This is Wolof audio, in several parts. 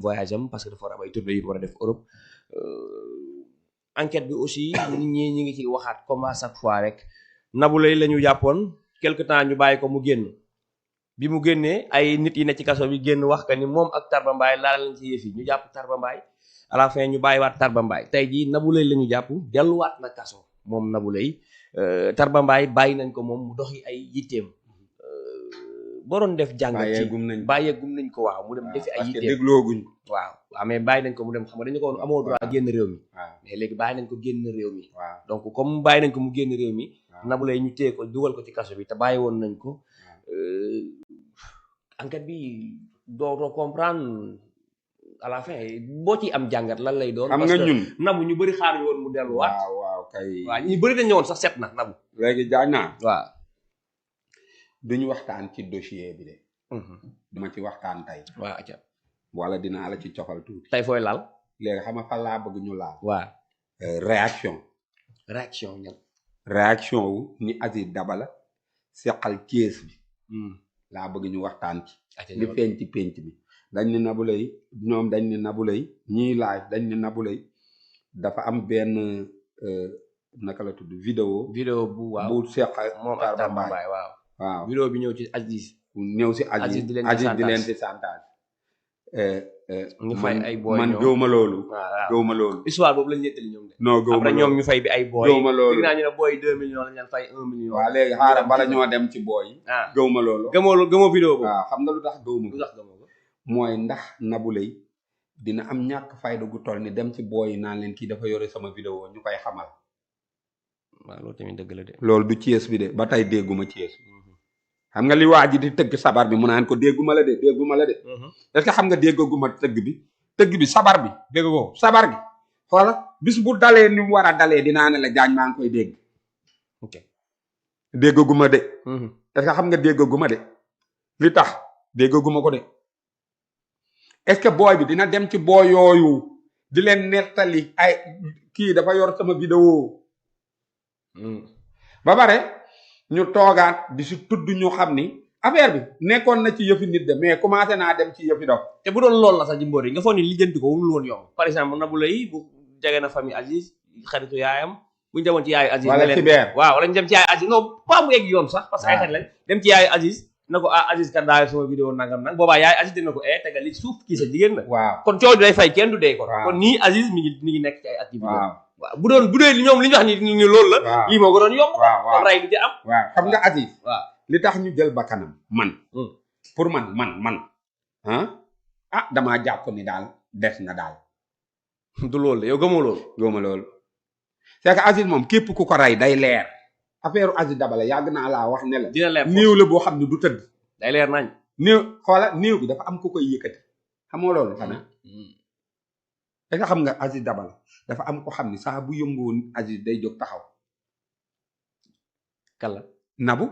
voyage am parce que dafa war a am ay tournée yu war a def Europe enquête bi aussi nit ñi ngi ci waxaat comme à chaque fois rek Nabou Leye la ñu jàppoon quelque temps ñu bàyyi ko mu génn bi mu génnee ay nit yi ne ci kaso bi génn wax ka ni moom ak Tarba Mbaye laal lañ ci yëf yi ñu jàpp Tarba Mbaye à la fin ñu bàyyiwaat Tarba Mbaye tey jii Nabou Leye la ñu jàpp delluwaat na kaso moom Nabou Leye Tarba Mbaye bàyyi nañ ko moom mu doxi ay yitteem boo doon def jàngat ci bàyyeegum nañ ko waaw mu dem defi ay yitteem déglooguñ waaw mais bàyyi nañ ko mu dem xam nga dañu ko woon amoo droit génn réew mi mais léegi bàyyi nañ ko génn réew mi donc comme bàyyi nañ ko mu génn réew mi Nabou Leye ñu téye ko dugal ko ci kaso bi te bàyyi woon nañ ko enquête bi doo comprendre à la fin boo ci am jàngat lan lay doon. xam nga ñun Nabou ñu bëri xaar woon mu delluwaat. waaw kay. waaw ñu bëri dañ ñëwoon sax set na Nabou. léegi jaaj naa. waaw. duñu waxtaan ci dossier bi de. duma ci waxtaan tey. waaw acca. wala dinaa la ci coxal tuuti. tey fooy laal. léegi xam nga fan laa bëgg ñu laal. waaw. réaction. réaction wu ni Aziz Dabala seqal Thiès bi. laa bëgg ñu waxtaan ci. li feeñ ci penc bi. dañ ne Nabou Leye ñoom dañ ne Nabou Leye ñii laaj dañ ne Nabou Leye dafa am benn naka la tudd vidéo bu waaw bu seq moom ak Tarba Mbaye waaw vidéo bi ñëw ci Aziz ñëw si Aziz di leen di santage ñu fay ay booy man gëwma loolu gëwma loolu histoire boobu lañ nettali ñoom de non gëwma après ñoom ñu fay bi ay booy gëwma loolu dinaa ñu ne booy 2 millions lañ leen fay 1 million waaw léegi xaaral bala ñoo dem ci booy gëwma loolu gëmoo vidéo boobu waaw xam nga lu tax gëwma mooy ndax Nabou Leye dina am ñàkk fayda gu toll ni dem ci booy naan leen kii dafa yore sama vidéo ñu koy xamal. waaw loolu tamit dëgg la de. loolu du Thiès bi de ba tey dégguma Thiès. xam nga li waa ji di tëgg sabar bi mu naan ko dégguma la de. est-ce que xam nga déggaguma tëgg bi sabar bi. dégg ko sabar gi. xoola bis bu dalee ni mu war a dalee dinaa ne la jaañ maa ngi koy dégg. ok déggaguma de. est-ce que xam nga déggaguma de. li tax déggaguma ko de. est-ce que booy bi dina dem ci booy yooyu di leen nettali ay kii dafa yor sama vidéo ba pare ñu toogaat di si tudd ñu xam ni affaire bi nekkoon na ci yëfi nit de mais commencé naa dem ci yëfi dof te bu doon loolu la sax Jimbori yi nga foog ni lijjanti ko wumul woon yomb par exemple Nabou Leye bu jege na famille Aziz xaritu yaayam bu ñu demoon ci yaayu Aziz wala ci beer waaw wala ñu dem ci yaayu Aziz non pas mu egg yoon sax parce que ay xarit lañ dem ci yaayu Aziz na ko Aziz kat daal sama vidéo nangam nag boobaa yaay Aziz dina ko tegal li suuf kii sa jigéen la. waaw kon coow day fay kenn du dee kon. kon nii Aziz mi ngi nekk ci ay activité. waaw bu dee ñoom li ñu wax ni loolu la. lii moo ko doon yomb. kon rey du ci am. waaw xam nga Aziz. waaw li tax ñu jël bakkanam man. pour man damaa jàpp ni daal des na daal. du loolu de yow gëmoo loolu. gëmoo loolu c'est que Aziz moom képp ku ko rey day leer. affaire Aziz Dabala yàgg naa laa wax ne la. dina leer néew la boo xam ne du tëdd. day leer nañ. néew bi dafa am ku koy yëkkati. xam nga loolu xanaa. da nga xam nga Aziz Dabala dafa am ko xam ni saa bu yëngoon Aziz day jóg taxaw. kala Nabou.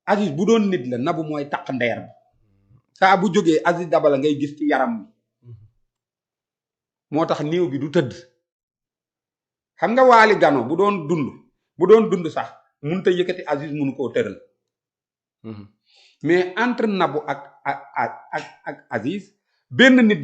Aziz bu doon nit la Nabou mooy taq ndeer bi. saa bu jógee Aziz Dabala ngay gis ci yaram bi. moo tax néew bi du tëdd. xam nga Waly Gano bu doon dund sax mënut a yëkkati Aziz mënu koo tëral. mais entre Nabou ak Aziz benn nit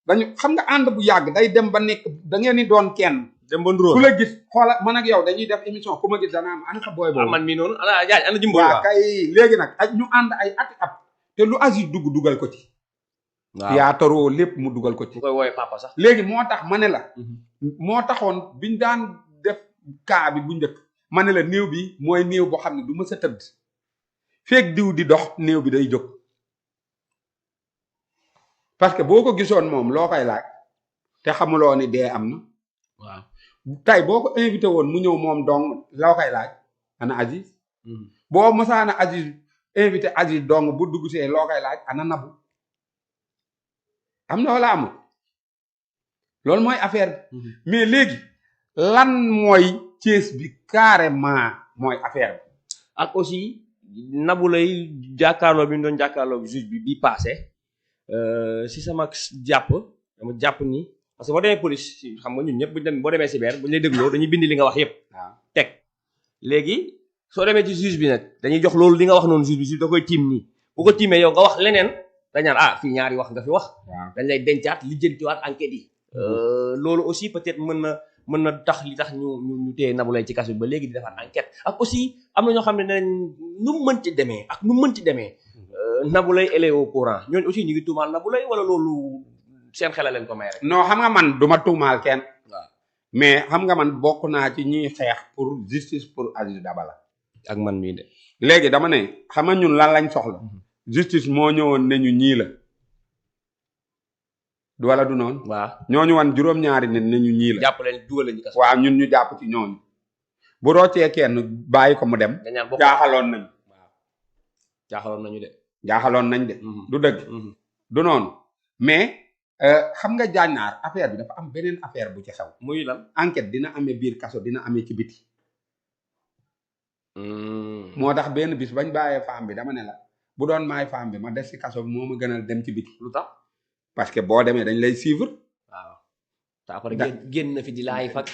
dañu xam nga ànd bu yàgg day dem ba nekk da ngeen ni doon kenn. dem ba nduróo ku la gis xoola man ak yow dañuy def émission ku ma gis dana am ana sa booy boobu. man mii noonu ana Jimbori waaw kay léegi nag ak ñu ànd ay at te lu Aziz dugal ko ci. waaw théâtre lépp mu dugal ko ci. koy woowee papa sax. léegi moo tax ma ne la. moo taxoon biñ daan def kaa bi bu njëkk ma ne la néew bi mooy néew boo xam ne du mës a tëdd feeg diw di dox néew bi day jóg parce que boo ko gisoon moom loo koy laaj te xamuloo ni dee am na. waaw tey boo ko invité woon mu ñëw moom dong loo koy laaj ana Aziz. boo mosaana Aziz invité Aziz dong bu dugg see loo koy laaj ana Nabou am na wala amul. loolu mooy affaire bi. mais léegi lan mooy Thiès bi carrément mooy affaire bi. ak aussi Nabou Leye jàkkaarloo bi ñu doon jàkkaarloo juge bi passé si sama jàpp dama jàpp ni parce que boo demee police xam nga ñun ñëpp boo demee cyber bu ñu lay dégloo dañuy bind li nga wax yëpp. teg léegi soo demee ci juge bi nag dañuy jox loolu li nga wax noonu juge bi da koy tiim nii bu ko tiimee yow nga wax leneen dañ naan ah fii ñaari wax nga fi wax waaw dañ lay dencaat lijjantiwaat enquête yi loolu aussi peut-être mën na tax li tax ñu téye Nabou Leye ci kaso bi ba léegi di defaat enquête ak aussi am na ñoo xam ne nañ nu mu mënti demee ak nu mu mënti demee Nabou Leye elle est au courant ñooñu aussi ñu ngi tuumaal Nabou Leye wala loolu seen xel leen ko may rek. non xam nga man du ma tuumaal kenn. waaw mais xam nga man bokk naa ci ñuy xeex pour justice pour Aziz Dabala. ak man mii de. léegi dama ne xam nga ñun lan lañ soxla. justice moo ñëwoon ne ñu ñii la. du wala du noonu. waaw ñooñu wan juróom-ñaari nit ne ñu ñii la. jàpp leen dugal lañu kaso. waaw ñun ñu jàpp ci ñooñu. bu roccee kenn bàyyi ko mu dem. dañaan bokk jaaxaloon nañ. waaw jaaxaloon nañu de. jaaxaloon nañ de. du dëgg. du noonu mais xam nga jaañnaar affaire bi dafa am beneen affaire bu ci xew. muy lan. enquête dina amee biir kaso dina amee ci biti. moo tax benn bis bañ bàyyee femme bi dama ne la bu doon maay femme bi ma des ci kaso bi moo ma gënal dem ci biti. lu tax. parce que boo demee dañ lay suivre. waaw te après génn na fi di live ak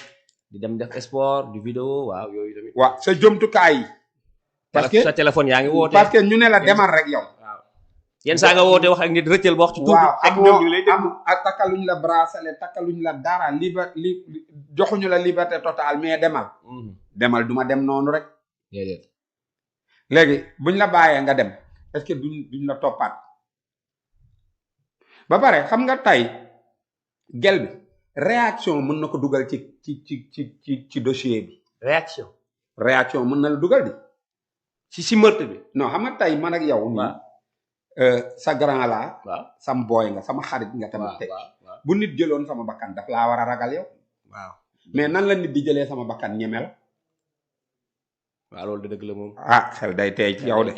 di dem def sport di vidéo waaw yooyu tamit. waaw sa jumtukaay yi. parce que sa téléphone yaa ngi woote. parce que ñu ne la demal rek yow. waaw yenn saa nga woote wax ak nit rëccal ba wax ci tur bi. ak ñoom ñu lay déglu ak takkaluñ la bracelet takkaluñ la dara joxuñu la liberté totale mais demal. demal duma dem noonu rek. déedéet. léegi buñ la bàyyee nga dem est-ce que duñ la toppaat. ba pare xam nga tey gel bi réaction mën na ko dugal ci dossier bi. réaction mën na la dugal di. si meurtre bi. non xam nga tey man ak yow. waaw sa grand la. waaw sam booy nga sama xarit nga tamit. tey bu nit jëloon sama bakkan daf laa war a ragal yow. waaw mais nan la nit di jëlee sama bakkan ñeme la. waaw loolu de dëgg la moom. ah xel day tey ci yow de.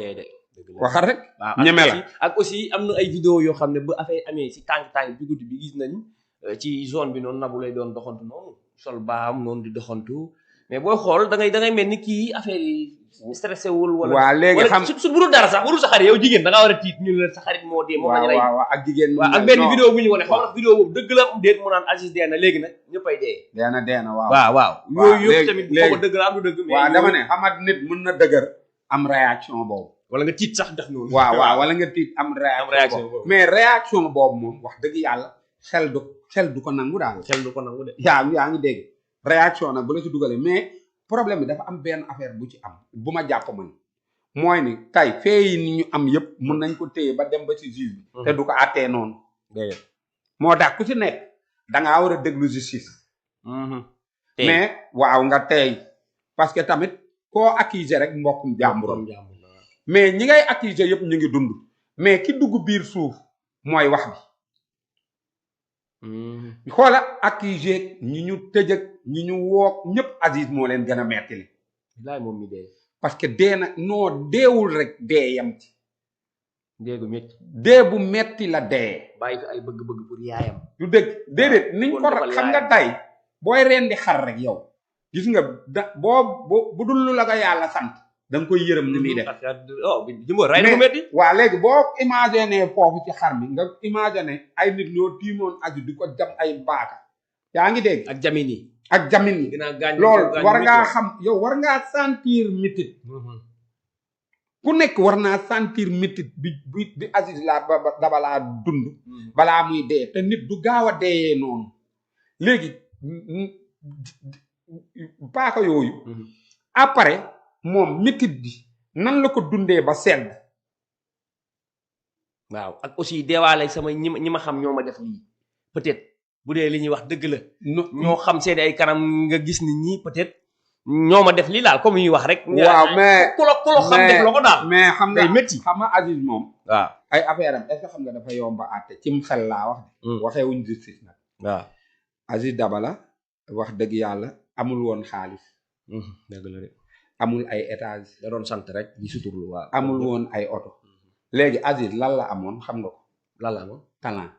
waxal rek. ñeme la ak aussi am na ay vidéo yoo xam ne ba affaire amee si tàng bi guddi bi gis nañ ci zone bi noonu Nabou Leye doon doxantu noonu sol baam noonu di doxantu mais booy xool da ngay mel ni kii affaire yi stressé wul. wala waaw léegi xam su budul dara sax budul sa xarit yow jigéen da ngaa war a tiit ñu la sa xarit moo dee. moom lañu rey waaw ak jigéen waaw ak benn vidéo bu ñu wane xam nga vidéo boobu dëgg la déet mu naan Aziz dee na léegi nag ñëppay dee. deena waaw. waaw yooyu yëpp tamit boo ko dëgg la am du dëgg. waaw dama ne xam nga nit mën na dëgër am réaction boobu. wala nga tiit sax def noonu. waaw wala nga tiit am réaction boobu mais réaction boobu moom wax dëgg yàlla xel du ko nangu daal. xel du ko nangu de. yaa ngi dégg réaction nag bu la ci dugalee mais problème bi dafa am benn affaire bu ci am bu ma jàpp man mooy ni tey fee yi ni ñu am yëpp mun nañ ko téye ba dem ba ci juge bi. te du ko àttee noonu. moo tax ku ci nekk da ngaa war a déglu justice. mais waaw nga tey parce que tamit koo accuser rek mbokkum jàmbur. mais ñi ngay accuser yëpp ñu ngi dund mais ki dugg biir suuf mooy wax bi xoola accuser ñi ñu tëj ak ñi ñu woog ñëpp Aziz moo leen gën a metti li laay moom mi dee parce que dee na noo deewul rek dee yam ci dee gu metti dee bu metti la dee bàyyi fi ay bëgg-bëgg pour yaayam du dëgg déedéet niñ ko xam nga tey booy rendi xar rek yow gis nga boo bu dul lu la ko yàlla sant da nga koy yërëm ni muy def. waa léegi boo imaginer foofu ci xar mi nga imaginer ay nit ñoo tiimoon aju di ko jam ay baaka yaa ngi dégg. ak jamin yi. loolu war ngaa xam yow war ngaa sentir métit. ku nekk war naa sentir métit bi Aziz Dabala dund. balaa muy dee te nit du gaaw a deeyee noonu léegi paaka yooyu. après. moom métit bi nan la ko dundee ba sedd. waaw ak aussi deewaale sama ñi ma xam ñoo ma def lii peut-être bu dee li ñuy wax dëgg la. ñoo xam seen ay kanam nga gis ni ñi peut-être ñoo ma def lii daal comme ñuy wax rek. waaw mais ku la xam def la ko daal. mais xam nga métti xam nga Aziz moom. waaw ay affaire am est-ce que xam nga dafa yomba àtte cim xel laa wax. waxee wuñ justice nag. waaw Aziz Dabala wax dëgg yàlla amul woon xaalis. dëgg la de. amul ay étage da doon sant rek di suturlu waaw. amul woon ay oto. léegi Aziz lan la amoon xam nga ko. lan la amoon talent.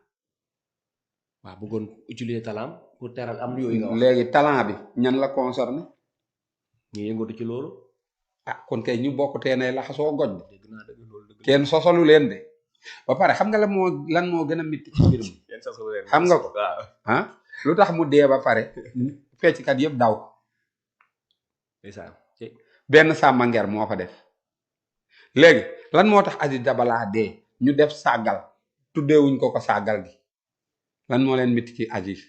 waaw bëggoon utiliser talent pour teral am yooyu nga wax. léegi talent bi ñan la concerné. ñu yëngatu ci loolu. ah kon kay ñu bokk teenay laxasoo goj bi. dégg naa dëgg loolu dëgg kenn sosalu leen de. ba pare xam nga lan moo gën a métti ci mbir mi. xam nga ko ah lu tax mu dee ba pare fecckat yëpp daw. benn sàmmangeer moo fa def léegi lan moo tax Aziz Dabala dee ñu def sàggal tuddeewuñ ko sàggal gi lan moo leen métti ci Aziz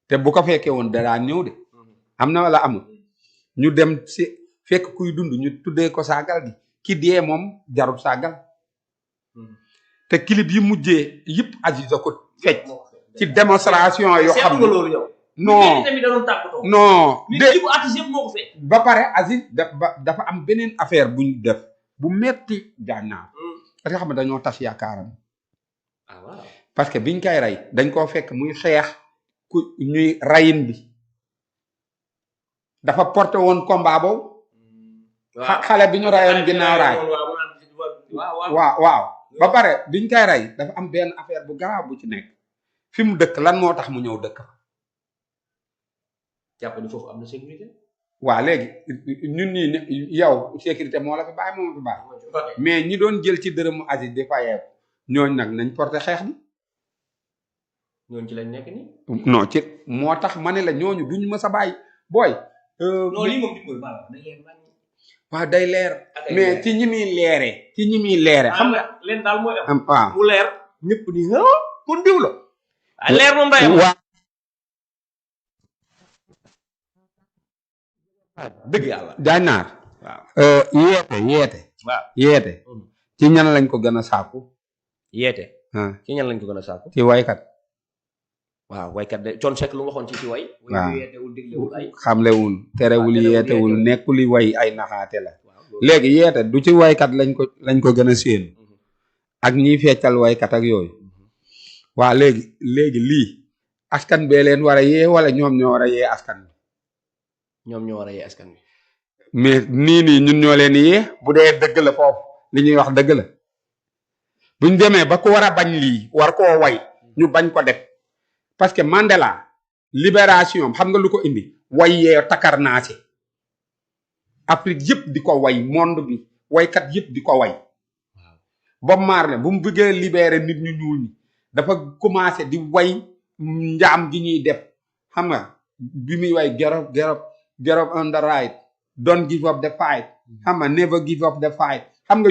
te bu ko fekkee woon danaa ñëw de am na wala amul ñu dem si fekk kuy dund ñu tuddee ko sàggal gi ki dee moom jarul sàggal te clip yi mujjee yëpp Aziz a ko fecc ci démonstration yoo xam ne loolu yow non tamit da doon tàggatoo non mais de ci bu artiste yëpp moo ko fekk ba pare Aziz dafa am beneen affaire buñ def bu metti Diagne parce que xam ne dañoo tas yaakaaram ah waaw parce que biñ koy rey dañ koo fekk muy xeex ku ñuy rayin bi dafa porté woon combat boobu xale bi ñu rayoon ginnaaw raay waaw ba pare biñ koy rey dafa am benn affaire bu garaaw bu ci nekk fi mu dëkk lan moo tax mu ñëw dëkk jàpp ni foofu am na sécurité waaw léegi ñun ñii yow sécurité moo la fi bàyyi moo la fi bàyyi mais ñi doon jël ci dërëmu Aziz di fayee ñooñ nag nañ porté xeex bi ñooñu ci lañ nekk nii non ci moo tax ma ne la ñooñu duñ mës a bàyyi booy non lii moom dimbali baax na waaw day leer mais ci ñi muy leere xam nga leen daal mooy am waaw mu leer ñëpp ni kon diw la waaye leer moom day am waaw dëgg yàlla Diagne Naar waaw yeete ci ñan lañ ko gën a sàkku yeete ci ñan lañ ko gën a sàkku ci waykat waaw waykat de Thione Seck lu mu waxoon ci way waaw yeetewul diglewul ay xamlewul terewul yeetewul nekkuli way ay naxaate la léegi yeete du ci waykat lañ ko gën a séenu ak ñiy feccal waykat ak yooyu waa léegi lii askan bee leen war a yee wala ñoom ñoo war a yee askan bi ñoom ñoo war a yee askan bi mais nii ñun ñoo leen yee bu dee dëgg la foofu li ñuy wax dëgg la buñ demee ba ku war a bañ lii war koo way ñu bañ ko def parce que Mandela libération xam nga lu ko indi way yee takarnaase Afrique yëpp di ko way monde bi waykat yëpp di ko way Bob Marley bu mu bëggee libérer nit ñu ñuul ñi dafa commencé di way njaam gi ñuy def xam nga bi muy way get up on the right don't give up the fight xam nga never give up the fight xam nga